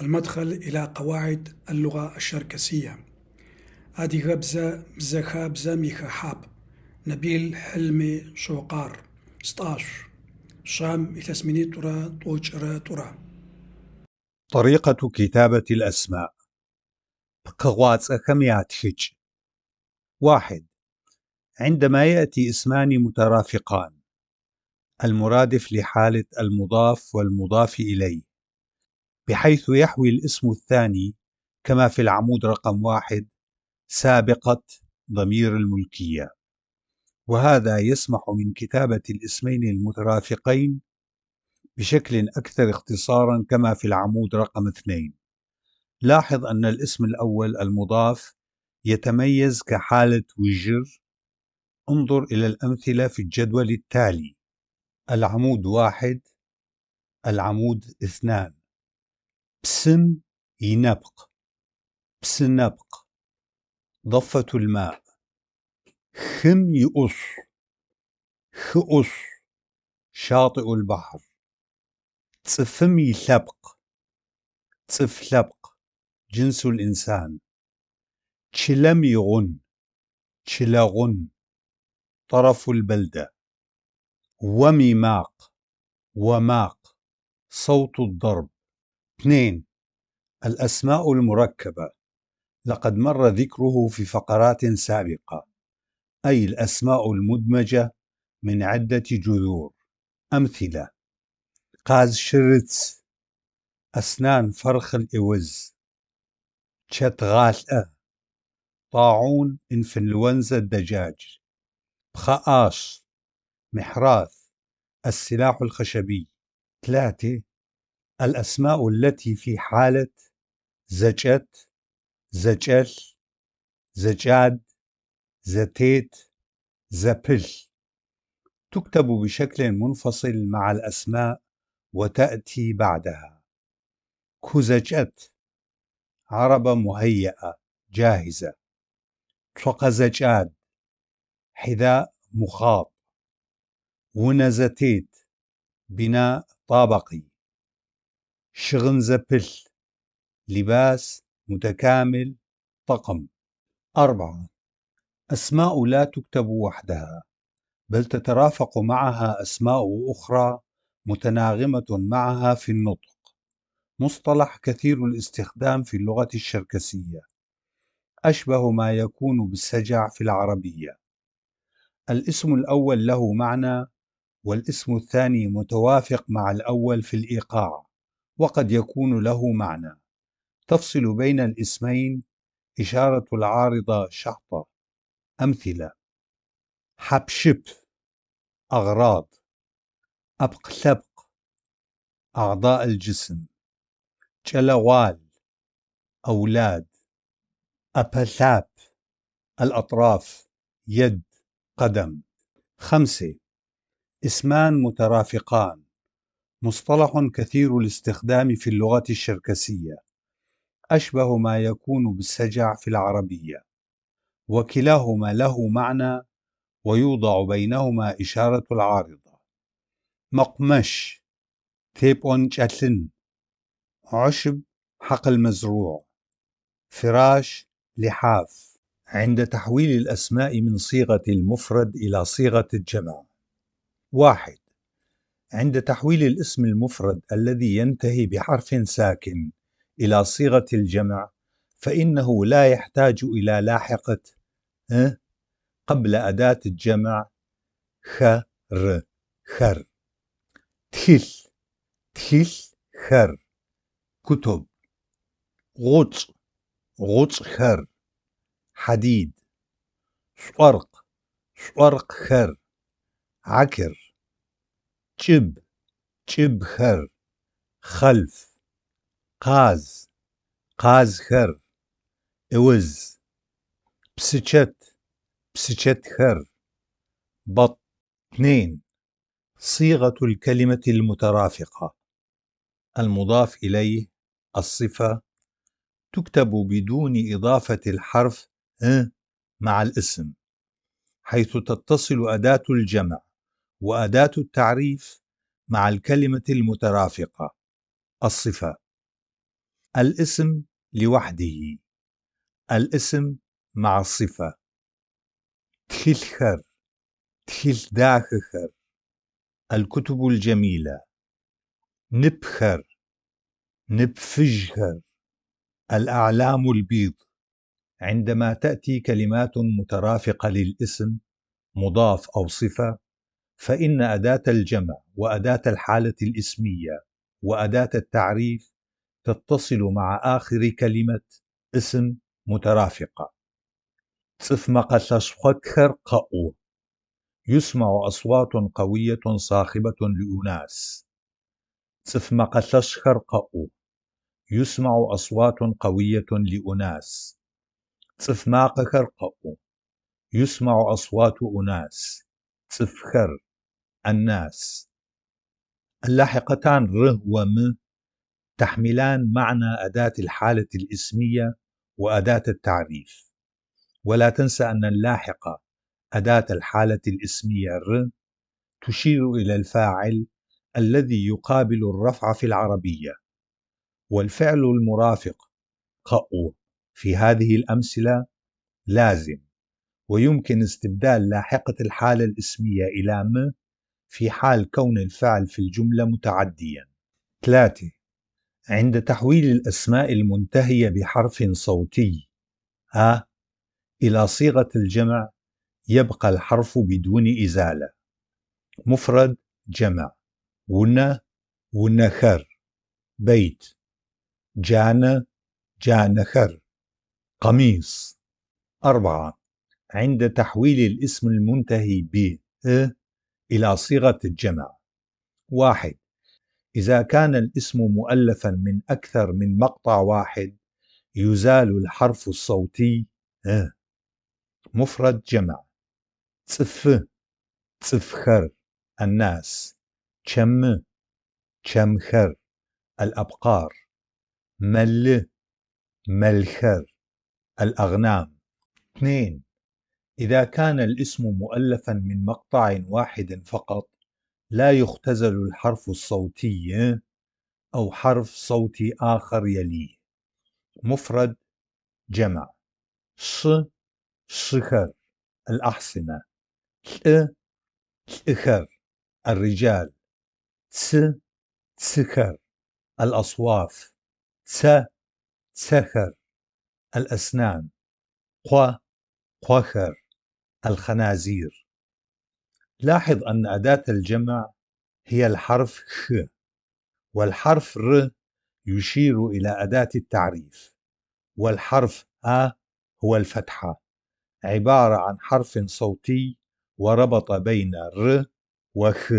المدخل إلى قواعد اللغة الشركسية. Адыгэбзэ бзэхабзэм ихэхьапӏ. Набил Хьилми Шокъар. Стӏашъу. Шам, илъэс минитӏурэ тӏокӏырэ тӏурэ. طريقة كتابة الأسماء. Пкъыгъуацӏэхэм ятхыкӏ. 1. عندما يأتي اسمان مترافقان، المرادف لحالة المضاف والمضاف إليه، بحيث يحوي الاسم الثاني كما في العمود رقم 1 سابقة ضمير الملكية، وهذا يسمح من كتابة الاسمين المترافقين بشكل أكثر اختصارا كما في العمود رقم 2. لاحظ أن الاسم الأول المضاف يتميز كحالة وجر. انظر إلى الأمثلة في الجدول التالي: العمود 1، العمود 2. بسم ينبق، بسنبق، ضفة الماء. خم يقص، خقص، شاطئ البحر. ጽፍም يلبق، ጽፍለብቅ، جنس الإنسان. تشلم يغن، تشلغن، طرف البلدة. وميماق، وماق، صوت الضرب. 2. الأسماء المركبة، لقد مر ذكره في فقرات سابقة، أي الأسماء المدمجة من عدة جذور. أمثلة: قازشرتس، أسنان فرخ الإوز. تشتغالأ، طاعون إنفلونزا الدجاج. بخآش، محراث، السلاح الخشبي. 3. الأسماء التي في حالة زجت، زجل، زجاد، زتيت، زبل، تكتب بشكل منفصل مع الأسماء وتأتي بعدها. كوزجت، عربة مهيئة جاهزة. تقزجاد، حذاء مخاط. ونزتيت، بناء طابقي. شغنزبل، لباس متكامل طقم. 4. أسماء لا تكتب وحدها، بل تترافق معها أسماء أخرى متناغمة معها في النطق، مصطلح كثير الاستخدام في اللغة الشركسية، أشبه ما يكون بالسجع في العربية. الاسم الأول له معنى، والاسم الثاني متوافق مع الأول في الإيقاع، وقد يكون له معنى. تفصل بين الاسمين إشارة العارضة شحطة. أمثلة: حبشب، أغراض. أبقلبق، أعضاء الجسم. جلوال، أولاد. أبلاب، الأطراف، يد، قدم. 5. اسمان مترافقان، مصطلح كثير الاستخدام في اللغة الشركسية، أشبه ما يكون بالسجع في العربية، وكلاهما له معنى ويوضع بينهما إشارة العارضة. مقمش، تيبون جاتلن، عشب حقل مزروع. فراش، لحاف. عند تحويل الأسماء من صيغة المفرد إلى صيغة الجمع. 1. عند تحويل الاسم المفرد الذي ينتهي بحرف ساكن إلى صيغة الجمع، فإنه لا يحتاج إلى لاحقة ا قبل أداة الجمع خ ر خر. تخل، تخل خر، كتب. غوص، غوص خر، حديد. شورق، شورق خر، عكر. جب، جب خر، خلف. قاز، قاز خر، اوز. بسچت، بسچت خر، بط. 2. صيغة الكلمة المترافقة المضاف إليه الصفة تكتب بدون إضافة الحرف ا مع الاسم، حيث تتصل أداة الجمع وأداة التعريف مع الكلمة المترافقة الصفة. الاسم لوحده، الاسم مع الصفة. Тхылъхэр, тхылъ дахэхэр. الكتب الجميلة. Ныпхэр, нып фыжьхэр. الأعلام البيض. عندما تأتي كلمات مترافقة للاسم مضاف أو صفة، فإن أداة الجمع وأداة الحالة الاسمية وأداة التعريف تتصل مع آخر كلمة اسم مترافقة. Цӏыф мэкъэ лъэш-хъотхэр къэӏу. يسمع أصوات قوية صاخبة لأناس. Цӏыф мэкъэ лъэшхэр къэӏу. يسمع أصوات قوية لأناس. Цӏыф макъэхэр къэӏу. يسمع أصوات أناس. Цӏыфхэр الناس. اللاحقتان ر و م تحملان معنى أداة الحالة الاسمية وأداة التعريف. ولا تنسى أن اللاحقة أداة الحالة الاسمية ر تشير إلى الفاعل الذي يقابل الرفع في العربية، والفعل المرافق قأو في هذه الأمثلة لازم، ويمكن استبدال لاحقة الحالة الاسمية إلى م في حال كون الفعل في الجملة متعديا. 3. عند تحويل الأسماء المنتهية بحرف صوتي أ إلى صيغة الجمع يبقى الحرف بدون إزالة. مفرد جمع: унэ، унэхэр. بيت. джанэ، джанэхэр. قميص. 4. عند تحويل الاسم المنتهي ب ы إلى صيغة الجمع: 1. إذا كان الاسم مؤلفا من أكثر من مقطع واحد يزال الحرف الصوتي ы. مفرد جمع: цӏыфы، цӏыфхэр الناس. чэмы، чэмхэр الأبقار. мэлы، мэлхэр الأغنام. 2. إذا كان الاسم مؤلفا من مقطع واحد فقط لا يختزل الحرف الصوتي أو حرف صوتي آخر يليه. مفرد جمع: шы، шыхэр الأحصنة. лӏы، лӏыхэр الرجال. цы، цыхэр الأصواف. цэ، цэхэр الأسنان. къо، къохэр الخنازير. لاحظ أن أداة الجمع هي الحرف خ، والحرف ر يشير إلى أداة التعريف، والحرف أ هو الفتحة، عبارة عن حرف صوتي وربط بين ر وخ.